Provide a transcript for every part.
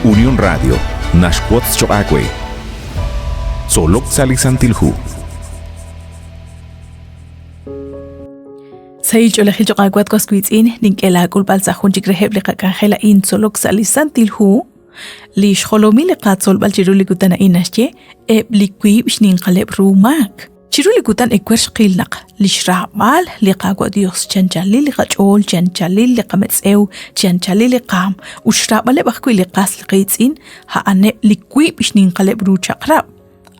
Unión Radio naxwotz choq' aawe. Tzolok sa' li Santil Hu. Sahil ch'oolejil choq' aawe at was wiitz'in, nink'e laak'ulb'al sa' jun chik reheb' li qak'anjel a'in tzolok sa' li Santil Hu. Li xjolomil li qatzolb'al chiru li kutan a'in naxye eb' li wiib' xninqaleb' ru maak. Chiru li kutan ewer xqil naq li xraab'al li Qaawa' Dios chi anchalil li qach'ool, chi anchalil li qametz'ew, chi anchalil li qaam, ut xraab'aleb' ajwi' li qas li qiitz'in, a'aneb' li wiib' xninqaleb' ru chaq'rab'.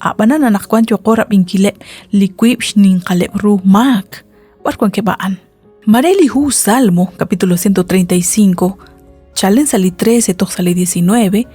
A'b'anan anaqwan yooqo rab'inkileb' li wiib' xninqaleb' ru maak. B'ar wankeb' a'an? Mare li hu Salmo, capítulo 135, chalen sa' li 13 toj sa' li 19,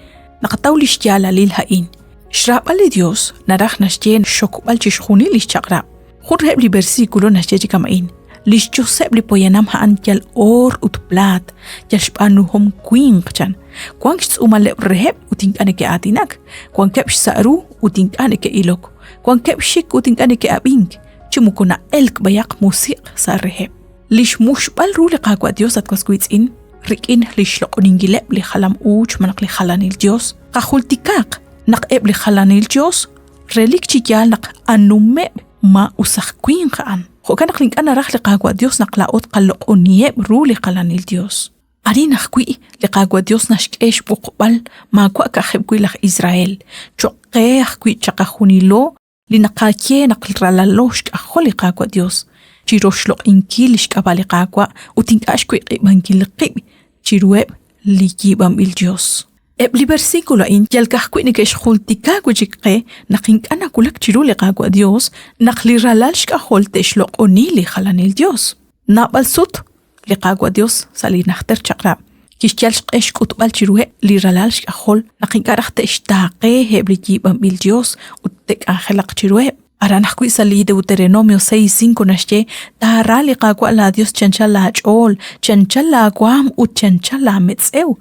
naqataw li xyaalalil a'in. Xraab'al li Dios naraj naxye xxokb'al chixjunil li xchaq'rab'. Jun reheb' li versículo naxye chi kama'in, li xyoseb' li poyanam a'an yal oor ut plaat, yal xb'aanuhom winq chan. Wank xtz'uumaleb' reheb' ut ink'a' neke'aatinak, wankeb' xsa' ru ut ink'a' neke'ilok, wankeb' xxik ut ink'a' neke'ab'ink, chi moko na'elk b'ayaq musiq' sa' reheb'. Li xmuxb'al ru li Qaawa' Dios at was wiitz'in, rik'in li xloq'oninkileb' li jalam uuch malaj li jalanil dios, qajultikaq naq eb' li jalanil dios relik chi yaal naq anumeb' maa'us aj winq a'an. Jo'kan naq ink'a' naraj li Qaawa' Dios naq laa'o tqaloq'oniheb' ru li jalanil dios. Arin ajwi' li Qaawa' Dios naxk'e xb'oqb'al maawa' ka'ajeb' wi' laj Israel, cho'q qe ajwi' chaqajunilo li naqaye naq ralalo xk'ajol li Qaawa' Dios, chi roxloq'inkil li xk'ab'a' li Qaawa' ut ink'a' xwiq'ib'ankil qib' chiruheb' li yiib'anb'il Dios. Eb' li versículo a'in yal ka'ajwi' neke'xjultika wi' chik qe naq ink'a' nawulak chiru li Qaawa' Dios naq li ralal xk'ajol te'xloq'oni li jalanil Dios. Naab'al sut li Qaawa' Dios sa' li Najter Chaq'rab' kixyal xq'e xk'utb'al chiruheb' li ralal xk'ajol naq ink'a' raj te'xtaaqe eb' li yiib'anb'il Dios ut te'k'anjelaq chiruheb'. Aran ajwi' sa' li Deuteronomio 6:5 naxye, Taara li Qaawa' laa Dios chi anchal laach'ool, chi anchal laawaam ut chi anchal laametz'ew.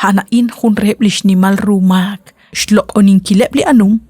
A'an a'in jun reheb' li xnimal ru maak, xloq'oninkileb' li anum,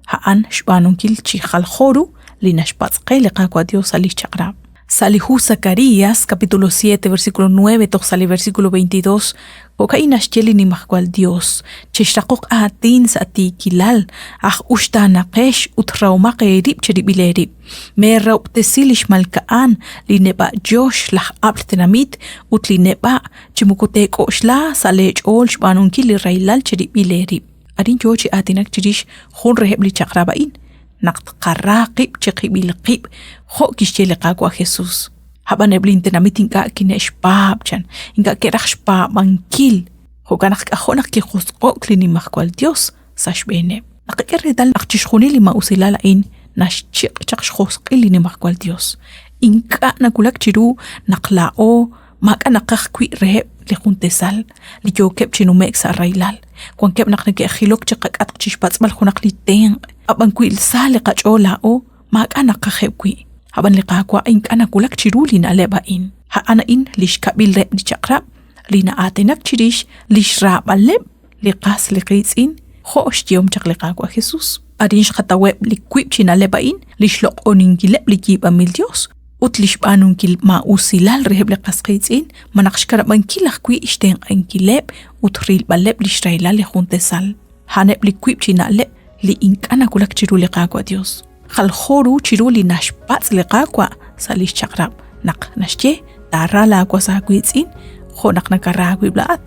a'an xb'aanunkil chi jaljo ru li naxpatz' qe li Qaawa' Dios sa' li xchaq'rab'. Sa' li hu Zacarías, capítulo 7, versículo 9 toj sa' li versículo 22, jo'ka'in naxye li Nimajwal Dios, Chexraqoq aatin sa' tiikilal, aj uxtaanaqex ut rahomaq eerib' cherib'il eerib'. Meerahob'tesi li xmalka'an, li neb'a'yox, laj ab'l tenamit ut li neb'a', chi moko teek'oxla sa' leech'ool xb'aanunkil li rahilal cherib'il eerib'. Arin yoo chi aatinak chirix jun reheb' li chaq'rab' a'in, naq tqara qib' chiqib'il qib' jo' kixye li Qaawa' Jesus. Ab'an eb' lintenamit ink'a' kine'xpaab' chan, ink'a' ke'raj xpaab'ankil. Jo'kan naq k'ajo' naq kijosq'o'k li Nimajwal Yos sa' xb'eeneb'. Naqak'e reetal naq chixjunil li maa'usilal a'in naxchiq' chaq xjosq'il li Nimajwal Yos. Ink'a' nawulak chiru naq laa'o maak'a' naqaj wi' reheb' li juntesal li yookeb' chi nume'k sa' rahilal. Wankeb' naq neke'jilok chi qak'atq chi xpatz'b'al junaq li tenq', ab'an wi sa li qach'ool laa'o, maak'a' naqajeb' wi'. Ab'an li Qaawa' ink'a' nawulak chiru li na'leb' a'in. A'an a'in li xkab'il reheb' li chaq'rab' li na'aatinak chirix li xraab'aleb' li qas li qiitz'in jo' xyehom chaq li Qaawa' Jesus. Arin xqataweb' li wiib' chi na'leb' a'in, li xloq'oninkileb' li yiib'anb'il Yos ut li xb'aanunkil maa'usilal reheb' li qas qiitz'in malaj xkanab'ankil ajwi' xtenq'ankileb' ut rilb'aleb' li xrahilal li jun tesal. A'aneb' li wiib' chi na'leb' li ink'a' nawulak chiru li Qaawa' Dios. Jaljo ru chiru li naxpatz' li Qaawa' sa' li xchaq'rab' naq naxye taara laawas aawiitz'in jo' naq nakara aawib' laa'at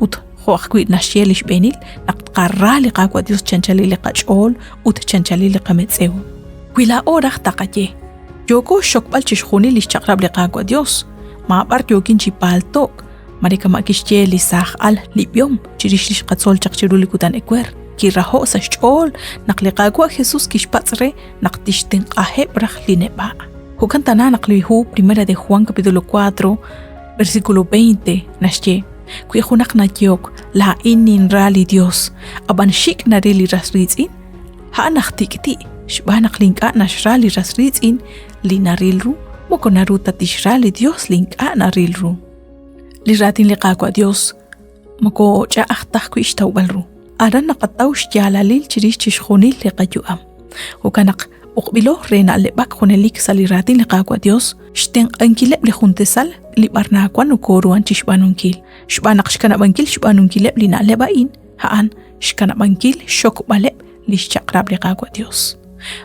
ut jo' ajwi' naxye li xb'eenil naq tqara li Qaawa' Dios chanchalil li qach'ool ut chanchalil li qametz'ew. Wi laa'o raj taqaye, yooko xxokb'al chixjunil li xchaq'rab' li Qaawa' Dios, maab'ar yookin chi paalto'k, mare kama' kixye li saaj al li b'ihom chirix li xqatzol chaq chiru li kutan ewer, kiraho' sa' xch'ool naq li Qaawa' Jesus kixpatz' re naq tixtenq'aheb' raj li neb'a'. Jo'kan tana naq li hu Primera de Juan capítulo 4 versículo 20 naxye, Wi junaq nayehok, laa'in ninra li Dios, ab'an xik' naril li ras riitz'in, a'an aj tik'ti' xb'aan naq li ink'a' naxra li ras riitz'in li naril ru, moko naru ta tixra li Dios li ink'a' naril ru. Li raatin li Qaawa' Dios moko ch'a'aj ta ajwi' xtawb'al ru. Aran naqataw xyaalalil chirix chixjunil li qayu'am. Jo'kan naq B'oqb'ilo re na'leb'ak junelik sa' li raatin li Qaawa' Dios, xtenq'ankileb' li juntesal li b'ar naawan nokoruhan chixb'aanunkil, xb'aan naq xkanab'ankil xb'aanunkileb' li na'leb' a'in, a'an xkanab'ankil xxokb'aleb' lix chaq'rab' li Qaawa' Dios.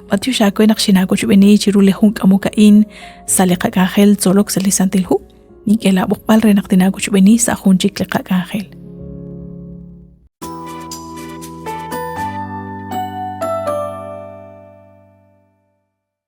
B'antiox aawe naq xinaawochb'eeni chiru li jun k'amok a'in sa' li qak'anjel tzolok sa' li Santil Hu. Nink'e laa b'oqb'al re naq tinaawochb'eeni sa' jun chik li qak'anjel.